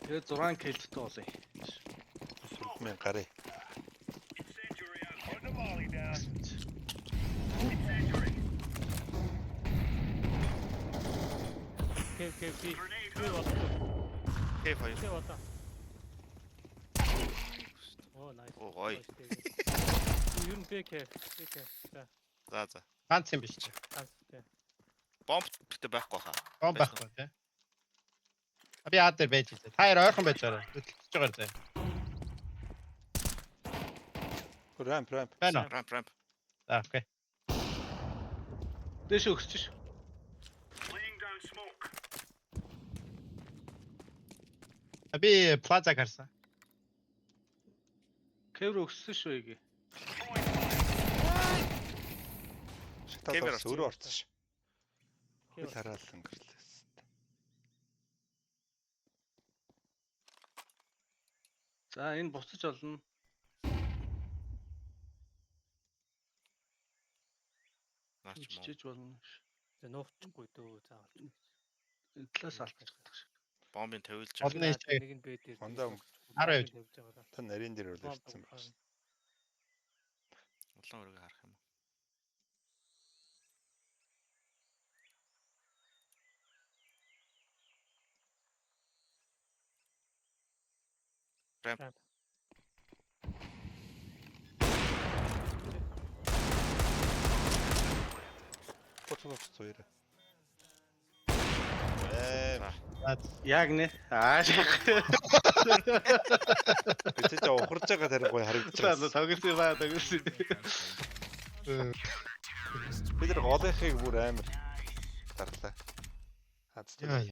Тэгээ 6 киллтэй болъё. Сүрдмэн гарыг. Кев кев би. Би болоо. Кев хоёр. Кев болоо. Оо найс. Оо гоё. Ер нь би кев. Би кев. За. За за. Ганц юм биш чи. Ганц тий. Бомб гэхдээ байхгүй хаа. Бомб байхгүй тий. А би А дээр байж лээ. Та хоёр ойрхон байж байгаа. Хөдөлгөж байгаа зэ. Рамп рамп. Байна уу? Рамп рамп. За окей. Дээш өгсөж ш. А би плаза гарсан. Кев рүү өгссөн шүү эги. Шатаад Кемер орсон. орсон. Өөрөө орсон ш. Кев. Хөл хараал өнгөрлөө. За энэ буцаж олно. Наач муу. Чичиж болно. За нуухгүй дөө заавал. Энэ талаас алдчихдаг шиг. Бомбын тавилж Олон байгаа. нь чиг. Нэг нь Б дээр. Ондоо өнгө. Арав явж. Тавьж байгаа. Та нарийн дээр бол ирсэн байна. Улаан өргөө харах юм. Рамп. Гоц гоц хоёр. Ээ. За Яг нэ. Аа. Би ч ухарж байгаа тарин гоё харагдаж За байгаа. тоглосон ба тоглосон. Бид нар голынхыг бүр амар дарлаа. Хацтай. яа.